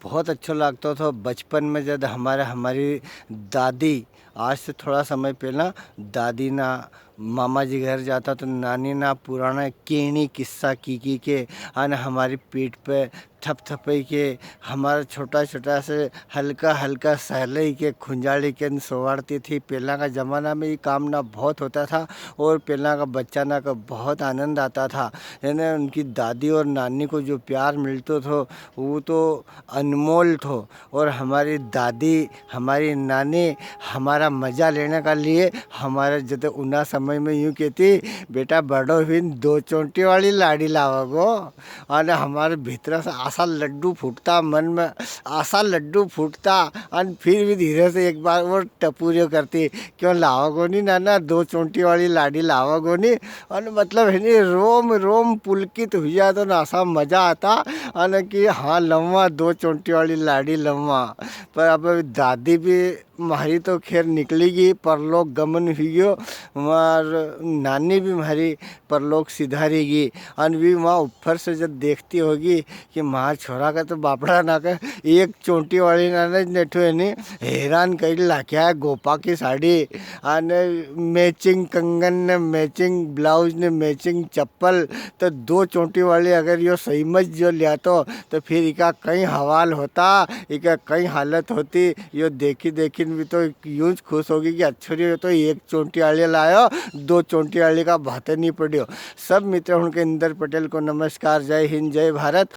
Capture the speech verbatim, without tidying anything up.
बहुत अच्छो लागतो थो। बचपन में जद हमारे, हमारी दादी, आज से थोड़ा समय पहला दादी ना मामा जी घर जाता तो नानी ना पुराना केणी किस्सा की की के अन हमारी पीठ पे थपथपई के, हमारा छोटा छोटा से हल्का हल्का सहलई के, खुंजाली के न सोवाड़ती थी। पहला का जमाना में ये काम ना बहुत होता था और पहला का बच्चा ना का बहुत आनंद आता था। यानी उनकी दादी और नानी को जो प्यार मिलतो थो, वो तो अनमोल थो। और हमारी दादी, हमारी नानी हमारा मजा लेने का लिए हमारे जद उना समय में यूं कहती, "बेटा, बड़ो हुईन दो चोंटी वाली लाड़ी लावगो।" अने हमारे भीतर से आसा लड्डू फूटता, मन में आसा लड्डू फूटता, अन फिर भी धीरे से एक बार वो टपूरियो करती, "क्यों लावगो नी नाना, दो चोंटी वाली लाड़ी लावगो नी?" अन मतलब है नी, रोम रोम पुलकित हुई जातो ना, असा मजा आता। अन कि हाँ, लम्मा दो चोंटी वाली लाड़ी लम्मा। पर अब दादी भी म्हारी तो खैर निकली गई, परलोक गमन हुई गयो। मार नानी भी म्हारी परलोक सिधारी गई। अन भी वहाँ ऊपर से जब देखती होगी कि मार छोरा का तो बापड़ा ना का एक चोंटी वाली ना, ना नेठो है नी, हैरान कर लाख्या है। गोपा की साड़ी, अन matching कंगन ने, matching blouse ने, matching चप्पल, तो दो चोंटी वाली अगर यो सही मत जो लिया तो, तो फिर इका कई हवाल होता, इका कई हालत होती। यो देखी देखी भी तो यूं ज खुश होगी कि "अच्छो रे, यो तो एक चोंटी वाली लायो, दो चोंटी वाली का भाते नहीं पड़ियो।" सब मित्र हुण के इंदर पटेल को नमस्कार, जय हिंद, जय भारत।